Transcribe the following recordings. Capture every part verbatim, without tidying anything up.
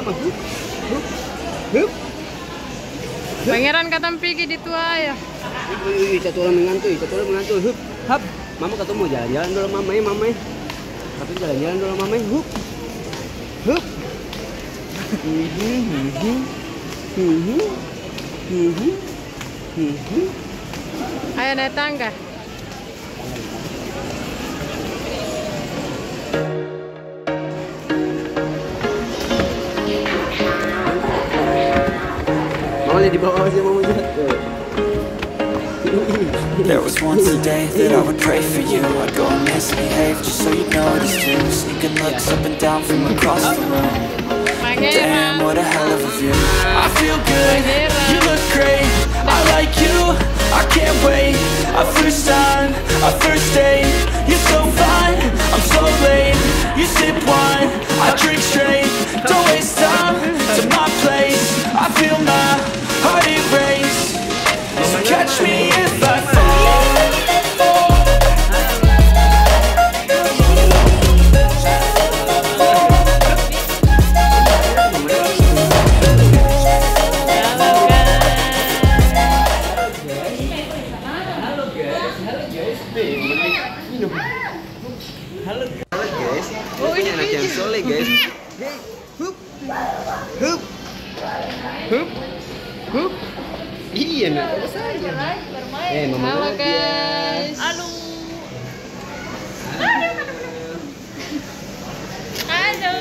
Hup, hup, hup. Pangeran katong pigi di tua ya. Ih, ih, ih, satu orang mengantuk, ih, satu orang mengantuk. Hup, hap. Mama katong mo jalan-jalan dolo, Mama e, Mama e. Katong jalan-jalan dolo, Mama e. Hup. Hup. Mhm, mhm. Mhm. Mhm. Mhm. Ayo naik tangga. Mama lihat di bawah aja, Mama lihat. There was once a day that I would pray for you. I'd go and misbehave just so you'd notice too. Sneaking looks up and down from across the room. Damn, what a hell of a view. I feel good, you look great. I like you, I can't wait. A first time, a first date. You're so fine, I'm so late. You sip wine, I drink straight. Don't waste time to my place. I feel my heart erase. So catch me if I fall. Halo guys, halo guys. Ini anak yang soleh guys. Hei, hup, hup, hup, hup. Iya, nak. Eh, Mama. Halo guys. Halo. Halo.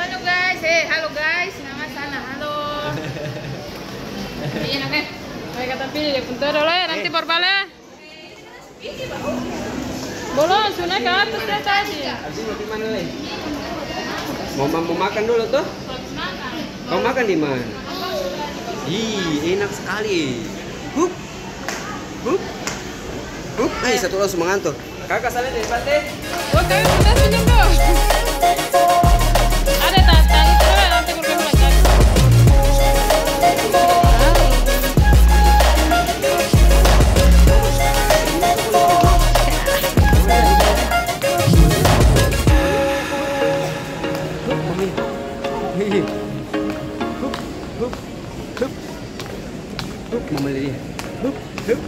Halo guys. Eh, halo guys. Nama sana. Halo. Iya, nak, eh. Baik, kata pilih dia pun tuh dulu ya, nanti baru balik. Bolong, su nae ka atas dia tadi. Abis ini mau pi mana lai? Mau ma-, mau makan dulu, to? Mau makan di mana? Ih, enak sekali. Hup. Hup. Hup. Eh, satu orang su manganto. Kaka, saleng dari pate. Oh, kami pernah senyum dong. Ada ta-, tali tu lah, nanti bermain bola kaki. Hup, hup, hup. Hup, mama lia. Hup, hup.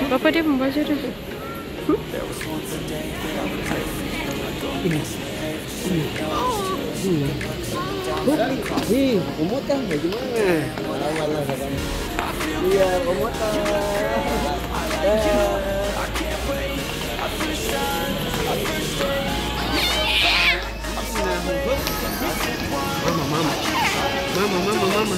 Papa dia pembaca tuh. Hup. Ini. Ini. Ini. Hup. Nih, komod kah? Bagaimana? Iya, komod kah? Ya. Mama, mama. Mama, mama, mama.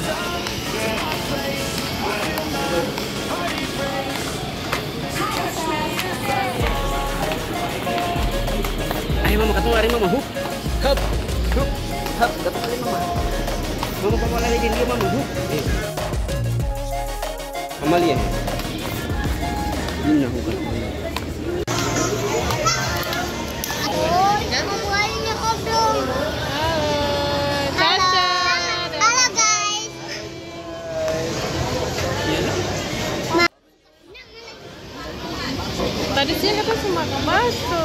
Ayo, mama, katong lari, mama. Hup, hup, hup, hup, katong lari, mama. Mama, mama lari deng dia, mama. Hup. Eh. Amalia. Ini nah, bukan. Halo, Caca. Halo, guys. Tadi siang kita su makang baso.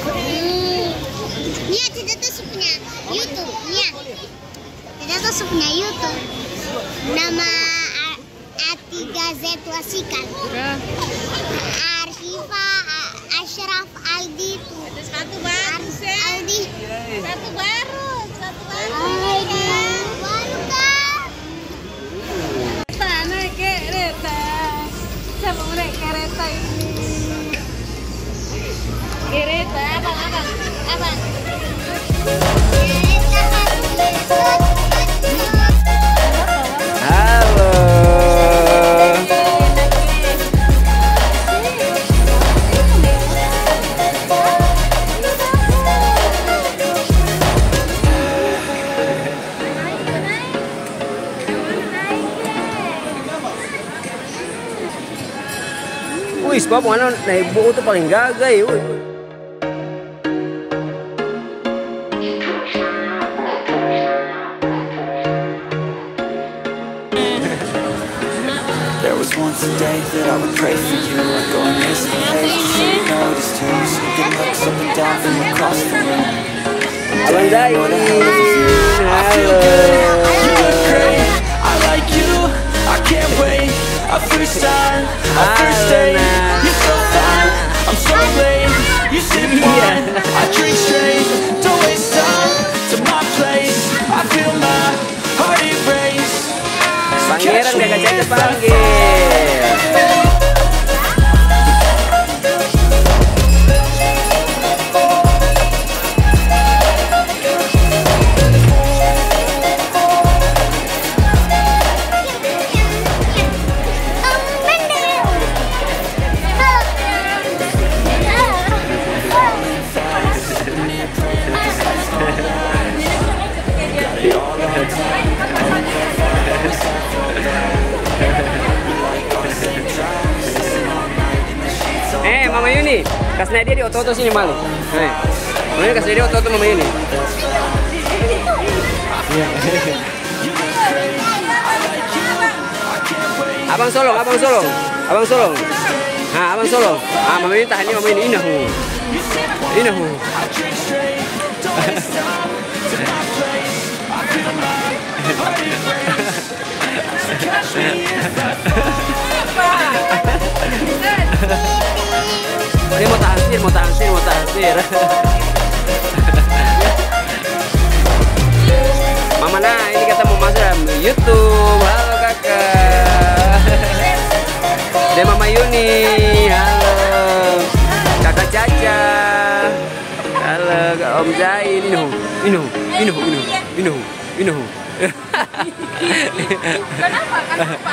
Hmm. Nia, Caca tuh su punya YouTube, Nia. Caca tuh su punya YouTube. Nama A tiga Z Wasikal. Ya. Arhifa, A-, Ashraf Aldi tu. Ada sepatu baru, Ar-, Sep. Aldi. Sepatu baru, sepatu baru. Aldi. Baru, Kak. Naik kereta. Siapa mau naik kereta ini? Kereta, abang, abang, abang. Halo. Wih, sebab mana naik boat tuh paling gaga ya, wih. There Once a day that I would pray for you. I go and misbehave, just so you notice too. Sneaking looks up and down from across the room. Abang Zain, halo. You look great, I like you, I can't wait. A first time, a first date. You're so fine, I'm so late. You sip wine, I drink straight. Don't waste time to my place. I feel my heart erase. Pangeran Kaka Caca panggil. Eh, Mama Yuni, kas nae dia di oto-oto sini malu. Eh, Mama Yuni kas nae dia oto-oto Mama Yuni. Abang Solong, Abang Solong, Abang Solong. Ha, Abang Solong. Ah, Mama Yuni tahan ini, Mama Yuni. Inahu. Inahu. Ini mau tahan sir, mau tahan sir, mau tahan sir. Mama nah, ini kata mau masuk dalam YouTube. Halo, Kaka. Deng Mama Yuni, halo. Kaka Caca. Halo, Kak Om Zain. Ino, ino, ino, ino, ino, ino. Kenapa? Kenapa?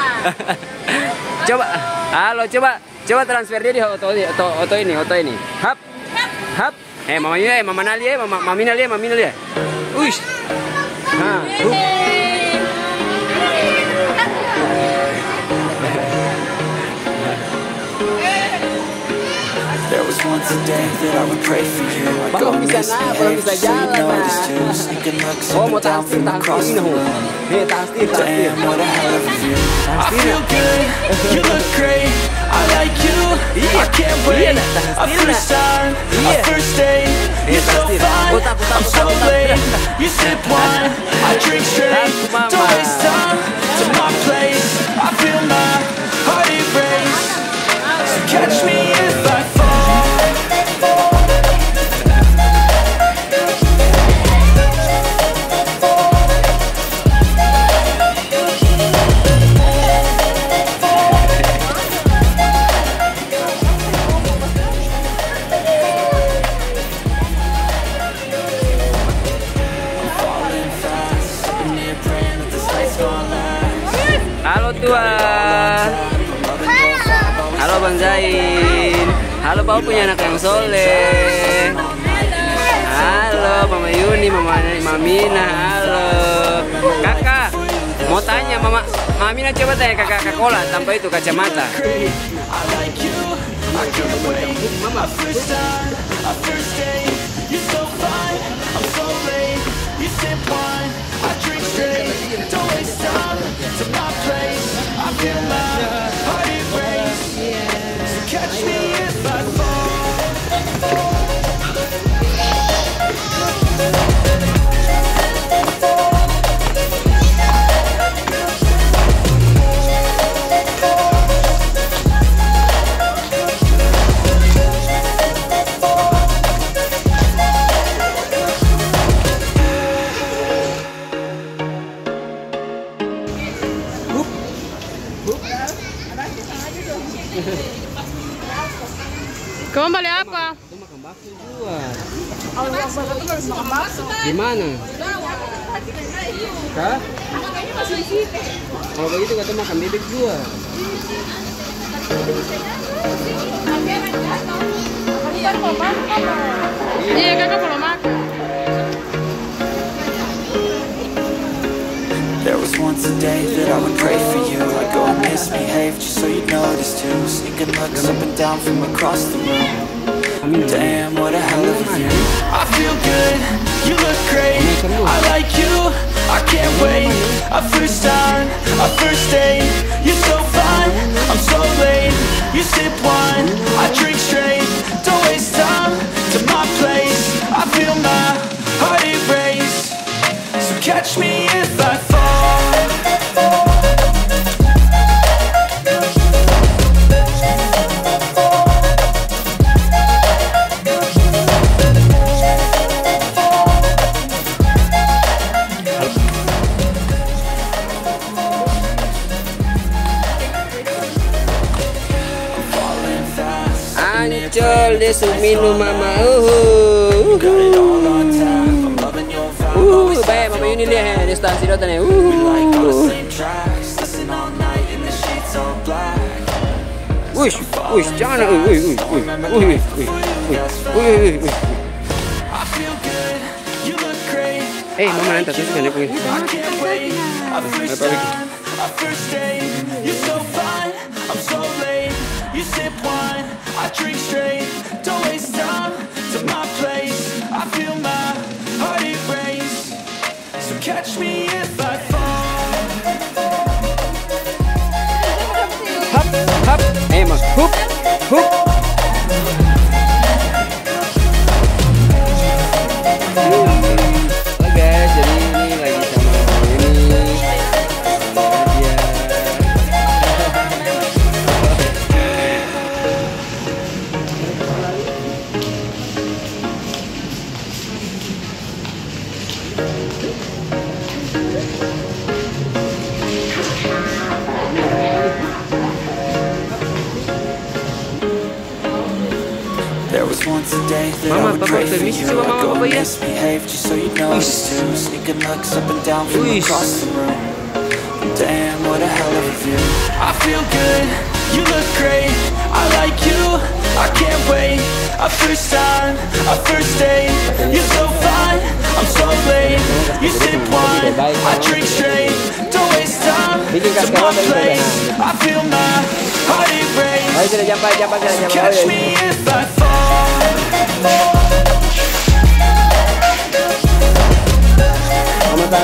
Coba, halo, coba, coba transfer dia di oto, oto, oto ini, oto ini. Hap, hap. Eh, Mama Yuni, eh, Mama Nali, eh, Mama, Mami Nali, eh, Mami Nali, eh. Uish. Ha, hup. There was once a day that I would pray for you. I'd go and misbehave just so you notice too. Sneaking looks up and down from across the room. Damn, what a hell of a view. I feel good, you look great, I like you, I can't wait. A first time, a first date, you're so fine, I'm so late. You sip wine, I drink straight, don't waste time to my place. I feel my heart erase. So catch me if I fall. Halo, Tuan. Halo, Bang Zain. Halo, Bapa punya anak yang soleh. Halo, Mama Yuni, Mama, Mamina, halo. Kaka, mau tanya, Mama, Mamina coba tanya Kaka, Kaka Kola tanpa itu kacamata. Mama. Kau mau bali apa? Katong makang bakso jua. Di mana? Kah? Kalo bagitu katong makang bebek jua. Iya, kaka balom makang. There was once a day that I would pray for you. I'd go and misbehave just so you'd notice too. Sneaking looks up and down from across the room. Damn, what a hell of a view. I feel good, you look great. I like you, I can't wait, a first time, a first date. You're so fine, I'm so late. You sip wine, I drink straight. Don't waste time to my place. I feel my heart erase. So catch me if I fall. Ancol dia su minum, mama. Uhu, uhu. Uhu, bae, Mama Yuni lia, he, dia stang sidota ne. Uhu. Uish, uish, jangan, ui, ui, ui. Eh, mama nanti terus kan dia punya. Apa lagi? Our first date, you're so fine, I'm so late. You sip wine, I drink straight. Don't waste time to my place. I feel my heart erase. So catch me if I fall. Hap, hap. Eh, Mas. Hup, hup. Halo guys, jadi ini lagi sama ini. Iya. There was once a day that I would pray for you. I'd go and misbehave just so you'd notice too. Sneaking looks up and down from across the room. Damn, what a hell of a view. I feel good, you look great. I like you, I can't wait. A first time, a first date. You're so fine, I'm so late. You sip wine, I drink straight. Don't waste time to my place. I feel my heart erase. Catch me if I fall. I'm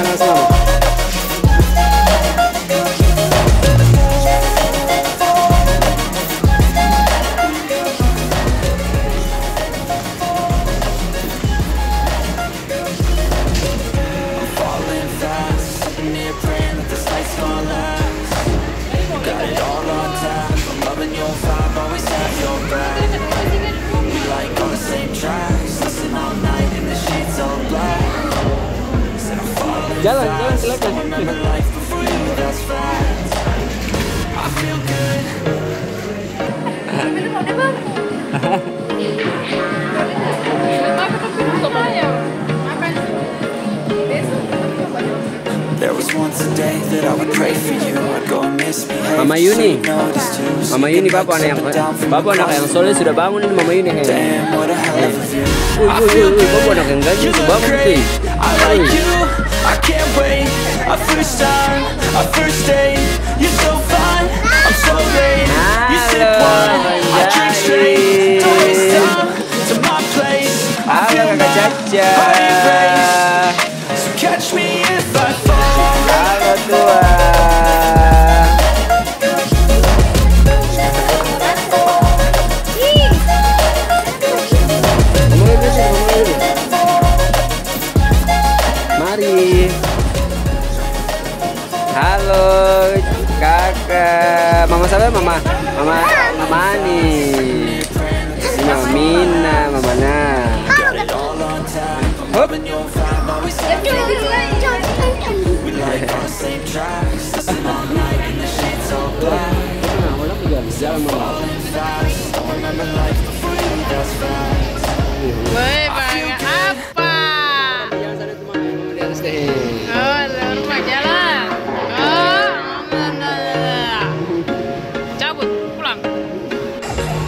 falling fast, sitting here praying that this night's gonna last. Got it all on tap, I'm loving your vibe, always have your back. We like all the same tracks, listen all night in the sheets all black. Said I'm falling fast, I remember life before you, that's fact. I feel good. There was once a day that I would pray for you. I'd go and misbehave. Mama Yuni. Mama Yuni, papa anak yang, papa anak yang soleh sudah bangun ini, Mama Yuni, he. Damn, what a hell of a view. Ui, ui, ui, ui, papa anak yang ganjil su bangun itu. I like you, I can't wait. A first time, a first date. You're so fine, I'm so late. You sip wine, I drink straight. Don't waste time to my place. I feel my heart erase. So catch me if I fall. Halo, Tuan. Mari. Halo, Kaka. Mama siapa, Mama? Mama Mani. Ini Mama Mina, Mama Na. Hup. Woi, barang apa? Di atas deh. Oh, rumah jalan. Oh, cabut, pulang.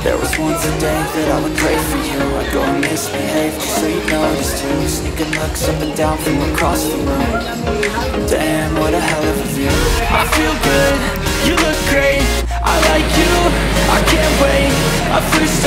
There was once a day that I would pray for you. I'd go and misbehave just so you notice too. Sneaking looks up and down from across the room. Damn, what a hell of a view. I feel good, you look great. I like you, I can't wait. A first